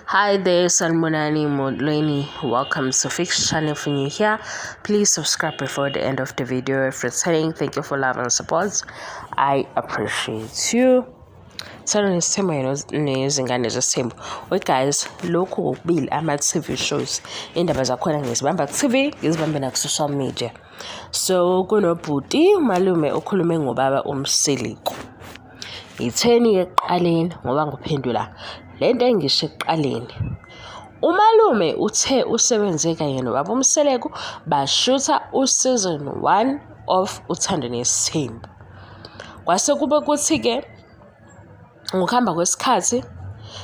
Hi there, Sanibonani Molweni. Welcome to Fix Channel. If you're new here, please subscribe before the end of the video. If returning, thank you for love and support. I appreciate you. Thando Nesithembu nezingane zesithembu. We guys, lokhu kokubili ama-TV shows. Indaba zakhona ngizibamba ku-TV, ngizibambe naku-social media. So kunobhuti umalume okhulume ngobaba uMseleku. Ngitheni-ke ekuqaleni ngoba ngiphendula le nto engisho ekuqaleni. Umalume uthe usebenze kanye nobaba uMseleku bashutha u-season 1 of Uthando Nesithembu. Kwase kube kuthi-ke ngokuhamba kwesikhathi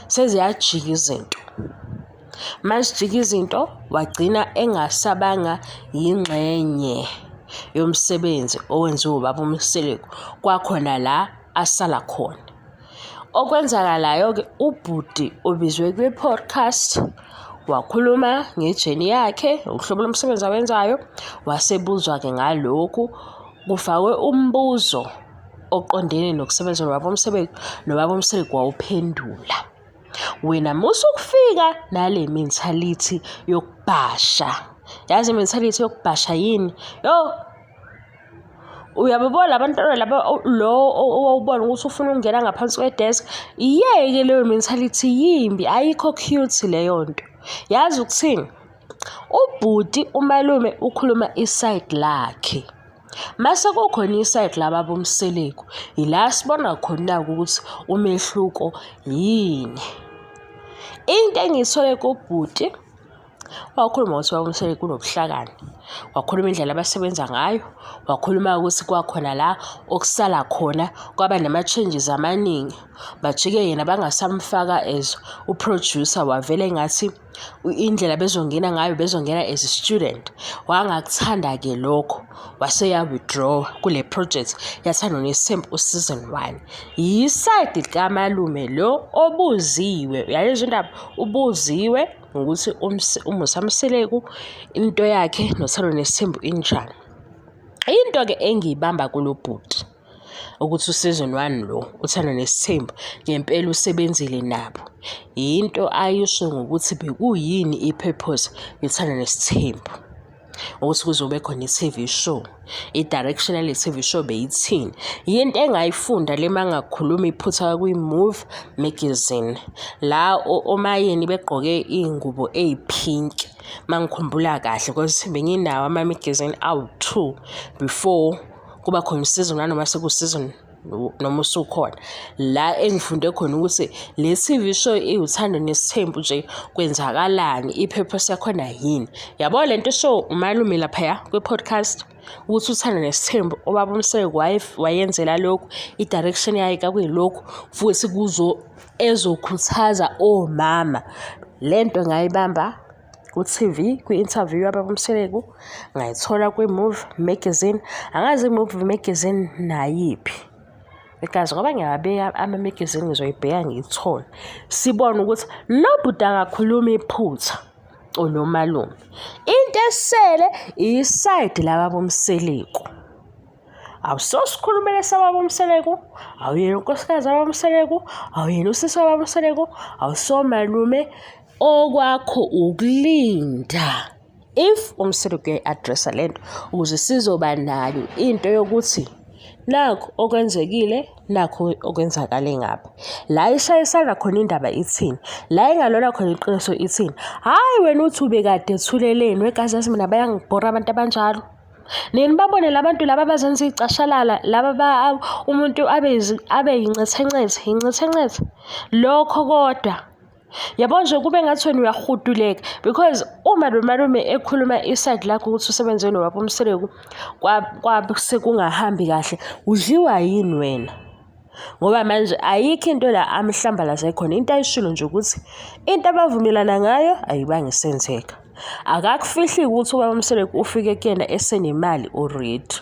seziyajika izinto. Mazijika izinto wagcina engasabanga yingxenye yomsebenzi owenziwa ubaba uMseleku, kwakhona la asala khona. Okwenzakalayo-ke ubhuti ubizwe kwi-podcast wakhuluma nge-journey yakhe, uhlobo lomsebenzi awenzayo, wasebuzwa-ke ngalokhu. Kufakwe umbuzo oqondene nokusebenza nobaba uMseleku, nobaba uMseleku wawuphendula. Wena musa ukufika nale mentality yokubhasha. Yazi i-mentality yokubhasha yini? Yo, uyababona labantwana laba lo owawubona ukuthi ufuna ukungena ngaphansi kwe-desk, iyeke leyo mentality yimbi, ayikho cute leyo nto. Yazi ukuthini? Ubhuti umalume ukhuluma i-side lakhe. Mase kukhona i-side lababa uMseleku, ila sibona khona-ke ukuthi umehluko yini. Into engiyithole kubhuti, wakhuluma ukuthi ubaba uMseleku unobuhlakani, wakhuluma indlela abasebenza ngayo, wakhuluma ukuthi kwakhona la okusala khona kwaba nama-changes amaningi. Bajike yena bangasamfaka as u-producer, wavele engathi indlela bezongena ngayo bezongena as a student. Wangakuthanda-ke lokho, wase ya-withdraw kule project yaThando Nesithembu u-season 1. Yi-side likamalume lo obuziwe, uyayizwa indaba? Ubuziwe ngokuthi uMusa Mseleku into yakhe noThando Nesithembu injani. Into-ke engiyibamba kulo bhuti ukuthi u-season 1 lo uThando Nesithembu ngempela usebenzile nabo, yinto ayisho ngokuthi bekuyini i-purpose yoThando Nesithembu. Ukuthi kuzobe khona i-TV show, i-direction yale TV show beyithini. Yinto engayifunda le mangakhuluma iphutha kwi-Move Magazine, la omayeni begqoke iy'ngubo ey'pink, mangikhumbula kahle because benginawo ama-magazine awu-2 before kuba khona u-season 1 noma seku-season noma usukhona. La engifunde khona ukuthi le TV show iwuThando Nesithembu nje kwenzakalani, i-purpose yakhona yini. Yabo le nto eshiwo umalume laphaya kwi-podcast ukuthi uThando Nesithembu ubaba uMseleku wayenzela lokhu, i-direction yayo kwakuyilokhu futhi kuzo ezokhuthaza omama. Le nto ngayibamba ku-TV, kwi-interview yababa uMseleku, ngayithola kwi-Move Magazine. Angazi i-Move Magazine nayiphi igazi ngoba ngiyawabeka ama-magazine, ngizoyibheka ngiyithole. Sibone ukuthi lo bhuti akakhulumi iphutha unomalume. Into esele i-side lababa uMseleku. Awusosikhulumela sababa uMseleku, awuyena unkosikazi wababa uMseleku, awuyena usisi wababa uMseleku, awusomalume. Okwakho ukulinda if uMseleku uyayi-address-a lento ukuze sizoba nayo into yokuthi nakhu okwenzekile, nakhu okwenzakale ngapha. La ishayisana khona indaba ithini, la engalona khona iqiniso ithini. Hhayi wena uthi ubekade ethuleleni, wegazi yazi mina bayangibhora abantu abanjalo. Nini babone la bantu laba abazenza iy'cashalala laba umuntu abe abe yincethe yincethe lokho kodwa. Yabo nje kube ngathi wena uyahuduleka because uma lo malume ekhuluma i-side lakhe ukuthi usebenze nobaba uMseleku kwabe sekungahambi kahle, udliwa yini wena? Ngoba manje ayikho into la amhlambalaze khona, into ayishilo nje ukuthi into abavumelana ngayo ayibange isenzeka. Akakufihli ukuthi ubaba uMseleku ufike kuyena esenemali already.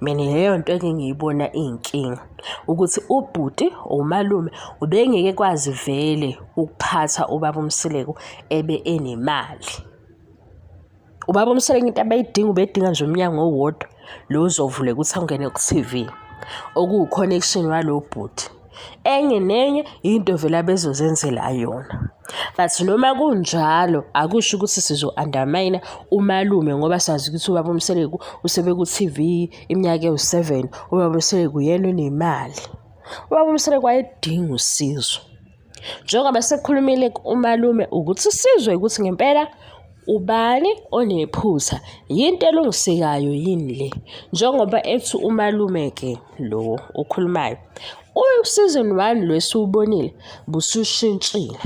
Mina leyo nto engiyibona iyinkinga ukuthi ubhuti umalume ubengeke kwazi vele ukuphatha ubaba uMseleku ebe enemali. Ubaba uMseleku into abayidinga ubedinga nje umnyango owodwa lo ozovuleka ukuthi angene ku-TV, okuwu-connection walo bhuti. Enye nenye into vele abezozenzela yona. But noma kunjalo akusho ukuthi sizo-undermine umalume ngoba sazi ukuthi ubaba uMseleku usebe ku-T_V iminyaka ewu-7, ubaba uMseleku uyena onemali. Ubaba uMseleku wayedinga usizo. Njengoba sekukhulumile umalume ukuthi sizwe ukuthi ngempela ubani onephutha, yinto elungisekayo yini le? Njengoba ethi umalume-ke lo okhulumayo, u-season 1 lo esiwubonile busushintshile.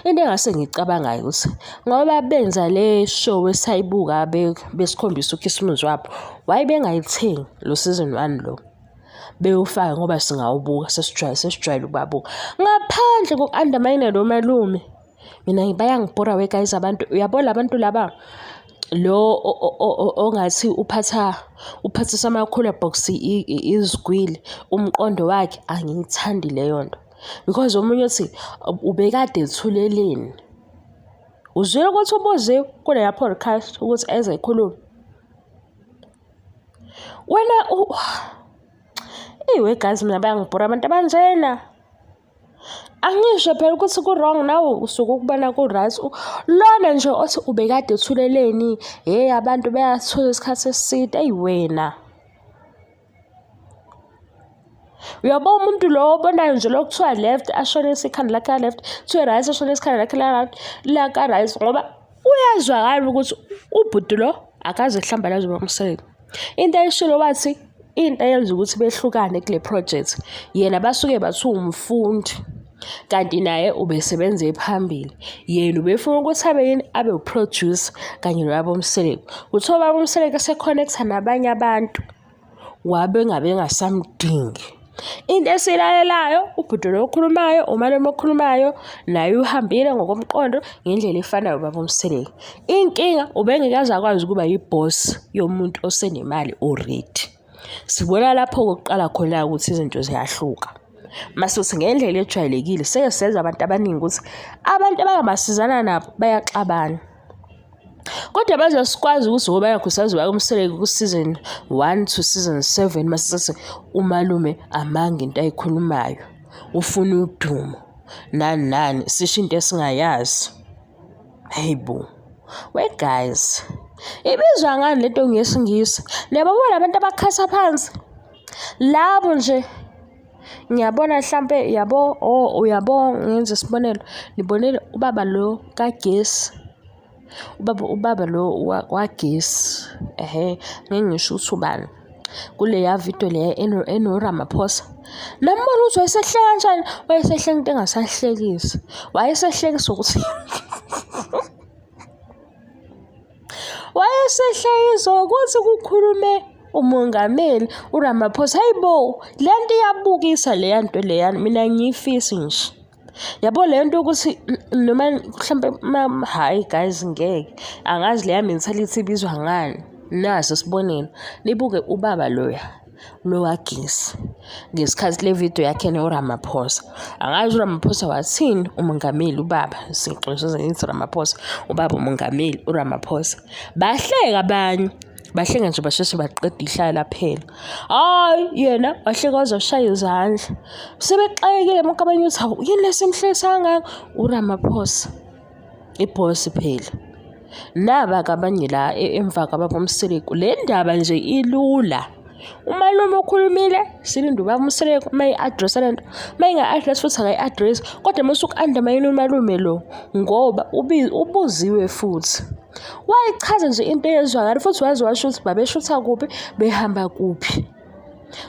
Into engase ngiyicabangayo ukuthi ngoba benza le show esayibuka besikhombisa ukhisimuzi wabo, why bengayithengi lo season 1 lo? Bewufake ngoba singawubuka sesijwayele sesijwayele ukubabuka. Ngaphandle koku-undermine lo malume. Mina bayangibhora we guys abantu, uyabo la bantu laba lo ongathi uphatha uphathisa ama-cooler box izigwili, umqondo wakhe angiyithandi leyo nto. Because omunye uthi ubekade ethuleleni. Uzwile ukuthi ubuziwe kuleya podcast ukuthi eze ekhulume. Wena eyi we guys mina bayangibhora abantu abanjena. Angisho phela ukuthi ku-wrong nawe usuke ukubona ku-right. Lona nje othi ubekade ethuleleni, hheyi abantu bayathula isikhathi eside, eyi wena. Uyabo umuntu lo obonayo nje lo kuthiwa left ashonise ikhanda lakhe ka-left, kuthiwe right ashonise ikhanda lakhe la-right, laka-right ngoba uyazwakala ukuthi ubhuti lo akaze kuhlambalaze ubaba uMseleku. Into ayishilo wathi into eyenza ukuthi behlukane kule project yena basuke bathi uwumfundi kanti naye ubesebenza ephambili. Yena ubefuna ukuthi abe yini? Abe u-producer kanye nobaba uMseleku. Kuthiwa ubaba uMseleku ese-connect-a nabanye abantu wabe engabe engasamdingi. Into esiyilalelayo ubhuti lo okhulumayo, umalume okhulumayo naye uhambile ngokomqondo ngendlela efanayo ubaba uMseleku. Inkinga ubengeke aze akwazi ukuba yibhosi yomuntu osenemali already. Sibona lapho-ke kuqala khona-ke ukuthi izinto ziyahluka. Masuthi ngendlela ejwayelekile seke sezwa abantu abaningi ukuthi abantu abangabasizana nabo bayaxabana. Kodwa baze sikwazi ukuthi ngoba nakhu saziwa uMseleku ku-season 1 to season 7 mase umalume amanga into ayikhulumayo ufuna udumo nani nani sisho into esingayazi. Hayi bo. We guys, ibizwa ngani lento ngesiNgisi? Niyababona abantu abakhasa phansi? Labo nje ngiyabona hlampe yabo oh uyabo ngenze isibonelo nibonile ubaba lo kagesi ubaba lo wagesi ehhe ngeke ngisho ukuthi ubani kuleya video leya enoRamaphosa nambona ukuthi wayesehleka kanjani wayesehleka into engasahlekisi wayesehlekisa ukuthi wayesehlekisa ukuthi kukhulume umongameli uRamaphosa. Hayi bo, le nto iyabukisa leya nto leyana mina angiyifisi nje. Yabo le nto yokuthi noma mhlampe hhayi guys ngeke, angazi leya mentality ibizwa ngani. Nasi isibonelo, nibuke ubaba loya, lo wagesi ngesikhathi le video yakhe noRamaphosa. Angazi uRamaphosa wathini umongameli ubaba, singixolise ngithi Ramaphosa, ubaba umongameli uRamaphosa. Bahleka abanye. Bahleka nje basheshe baqeda ihlaya laphela. Hhayi yena wahleka waze washaya izandla. Sebexakekile bonke abanye ukuthi hawu yini le simhlekisa kangaka? URamaphosa, ibhosi phela. Naba-ke abanye la emva kwababa uMseleku. Le ndaba nje ilula. Umalume ukhulumile, silinde ubaba uMseleku uma eyi-address-a le nto. Uma engayi-address futhi akayi-address-i, kodwa uma usuku-undermine umalume lo ngoba ubuziwe futhi. Wayichaza nje into eyezwakala futhi waze washo ukuthi babeshutha kuphi, behamba kuphi.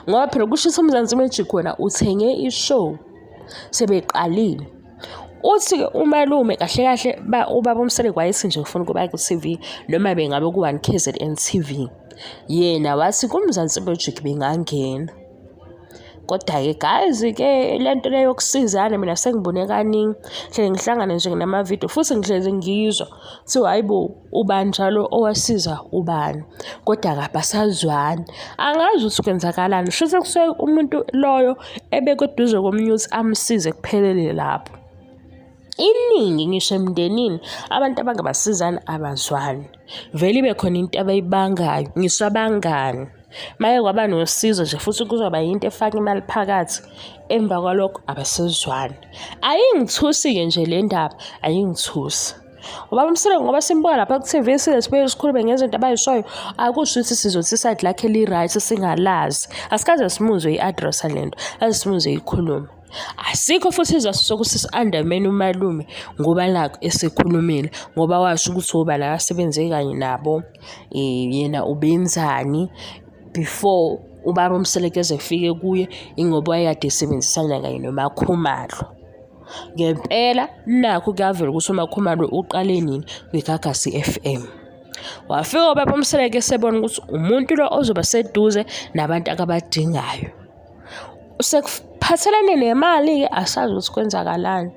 Ngoba phela kushisa uMzansi Magic wena uthenge i-show sebeqalile. Uthi-ke umalume kahle kahle ubaba uMseleku wayethi nje ufuna ukuba ku-T_V noma bengabe ku-One K_Z_N T_V. Yena wathi kuMzansi Magic bengangena. Kodwa-ke guys-ke le nto le yokusizana mina sengibone kaningi. Ngihlale ngihlangane nje namavidiyo futhi ngihlezi ngizwa kuthiwa hhayi bo ubani njalo owasiza ubani, kodwa-ke abasazwani. Angazi ukuthi kwenzakalani, shuthi kusuke umuntu loyo ebekwe eduze komunye ukuthi amsize kuphelele lapho. Iningi ngisho emndenini abantu abangabasizani abazwani, vele ibe khona into abayibangayo, ngisho abangani. Maye kwaba nosizo nje futhi kuzoba yinto efaka imali phakathi, emva kwalokho abasezwani. Ayingithusi-ke nje le ndaba, ayingithusi. Ubaba uMseleku ngoba simbuka lapha ku-T_V size sibuye sikhulume ngezinto abayishoyo, akusho ukuthi sizothi isayidi lakhe li-right singalazi. Asikaze simuzwe i-address-a le nto, aze simuzwe eyikhuluma. Asikho futhi isizathu sokuthi si-undermine umalume ngoba nakhu esekhulumile ngoba washo ukuthi obani akasebenze kanye nabo, yena ubenzani before ubaba uMseleku eze efike kuye, ingoba wayekade esebenzisana kanye noMaKhumalo. Ngempela nakhu kuyavela ukuthi uMaKhumalo uqale nini kwiGagasi F_M. Wafika ubaba uMseleku esebona ukuthi umuntu lo ozoba seduze nabantu akabadingayo. Sekuphathelene nemali-ke asazi ukuthi kwenzakalani,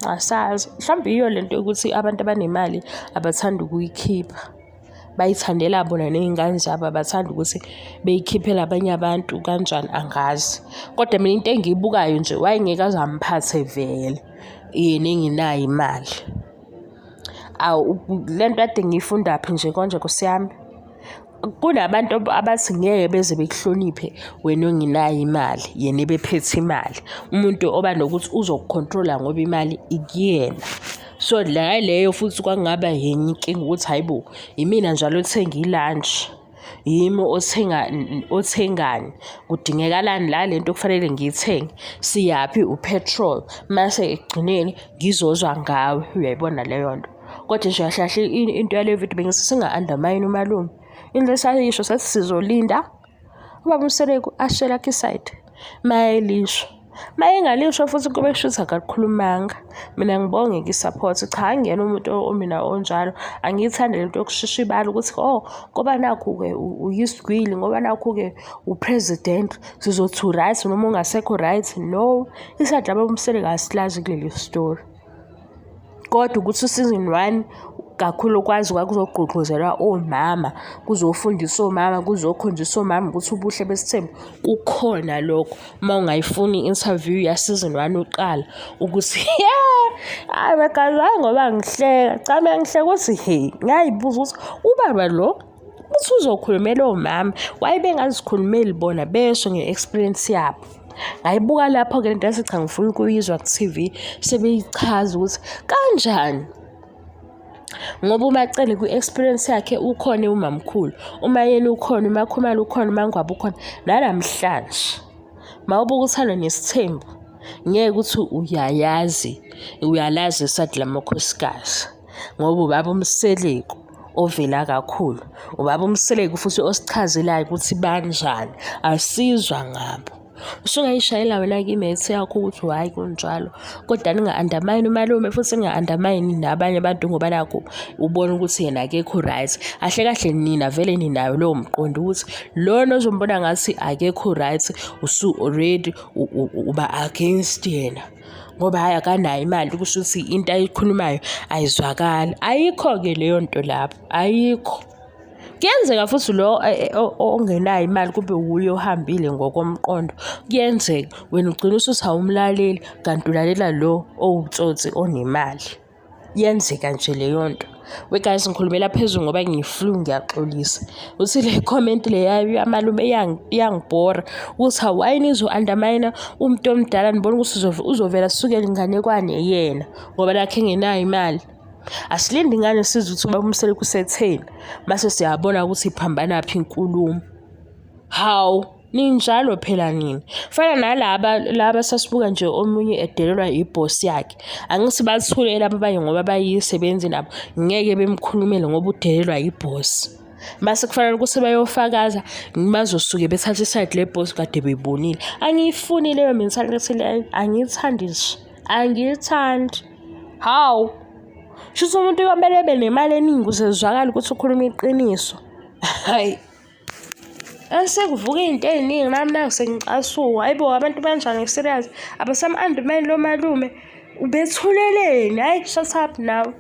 asazi. Mhlawumbe yiyo le nto yokuthi abantu abanemali abathandi ukuyikhipha, bayithandela bona ney'ngane zabo, abathandi ukuthi beyikhiphele abanye abantu kanjani angazi. Kodwa mina into engiyibukayo nje wayengeke aze amphathe vele yena engenayo imali. Awu le nto kade ngiyifundaphi nje konje Nkosi yami? Kunabantu abathi ngeke beze bekuhloniphe wena ongenayo imali, yena ebephethe imali. Umuntu oba nokuthi uzoku-control-a ngoba imali ikuyena. So la leyo futhi kwakungaba yenye inkinga ukuthi hhayi bo, imina njalo othenga i-lunch, yimi othenga othengani, kudingekalani la le nto kufanele ngiyithenge, siyaphi u-petrol, mase ekugcineni ngizozwa ngawe, uyayibona leyo nto. Kodwa nje kahle kahle into yale video bengithi singa-undermine umalume. Into esayisho sathi sizolinda ubaba uMseleku asho elakhe isayidi mayelisho. Mayengalisho futhi kube kushuthi akakhulumanga. Mina ngibonge-ke i-support. Cha, angiyena umuntu omina onjalo. Angiyithandi lento yokusheshe ibala ukuthi oh ngoba nakhu-ke uyisigwili, ngoba nakhu-ke u-president sizothi u-right noma ungasekho right. No, isayidi lababa uMseleku asilazi kuleli story. Kodwa ukuthi u-season one kakhulu kwazi kwakuzogqugquzelwa omama, kuzofundiswa omama, kuzokhonjiswa omama ukuthi ubuhle besithembu kukhona lokho. Uma ungayifuni i-interview ya-season one uqala ukuthi hhayi guys, hhayi ngoba ngihleka. Cha mina ngihleka ukuthi he, ngay'buza ukuthi ubaba lo uthi uzokhulumela omama, why bengazikhulumeli bona besho nge-experience yabo. Ngayibuka lapho-ke lento yathi cha ngifuna ukuyizwa ku-T_V sebeyichaza ukuthi kanjani. Ngoba uMaCele kwi-experience yakhe ukhona umamkhulu, uMaYeni ukhona, uMaKhumalo ukhona, uMaNgwabe ukhona. Nanamhlanje mawubuka uThando Nesithembu ngeke uthi uyayazi, uyalazi isadi lamakhosikazi ngoba ubaba uMseleku ovela kakhulu, ubaba uMseleku futhi osichazelayo ukuthi banjani, asizwa ngabo. Usungayishayela wena-ke imethe yakho ukuthi hhayi kunjalo, kodwa ninga-undermine umalume futhi ninga-undermine nabanye abantu ngoba nakhu ubona ukuthi yena akekho right. Kahle kahle nina vele ninayo lowo mqondo ukuthi lona ozombona ngathi akekho right usu-already uba against yena. Ngoba hhayi akanayo imali kusho ukuthi into ayikhulumayo ayizwakali. Ayikho-ke leyo nto lapho, ayikho. Kuyenzeka futhi lo ongenayo imali kube wuye ohambile ngokomqondo. Kuyenzeka wena ugcine usuthi awumlaleli kanti ulalela lo owutsotsi onemali. Iyenzeka nje leyo nto. We guys ngikhulumela phezulu ngoba ngiyi-flu ngiyaxolisa. Uthi le comment le yamalume iyangibhora ukuthi hawu why nizo-undermine umuntu omdala nibona ukuthi uzovela asukele inganekwane yena ngoba nakhu engenayo imali. Asilinde ingane sizwe ukuthi ubaba uMseleku usetheni mase siyabona ukuthi iphambana phi inkulumo. Hawu ninjalo phela nina. Fana nalaba laba sasibuka nje omunye edelelwa ibhosi yakhe. Angithi bathule laba abanye ngoba bayisebenzi nabo ngeke bemkhulumele ngoba udelelwa ibhosi. Mase kufanele ukuthi bayofakaza bazosuke bethathe isayidi lebhosi kade bebonile. Angiyifuni leyo mentality leyo, angiyithandi nje. Angiyithandi. Hawu. Shuthi umuntu kwamele ebe nemali eningi ukuze kuzwakale ukuthi ukhuluma iqiniso. Hhayi. Sekuvuka iy'nto ey'ningi nami naku sengicasuka. Hhayi bo abantu banjani serious? Abasam-undermine lo malume. Ubethuleleni? Hhayi shut up nawe.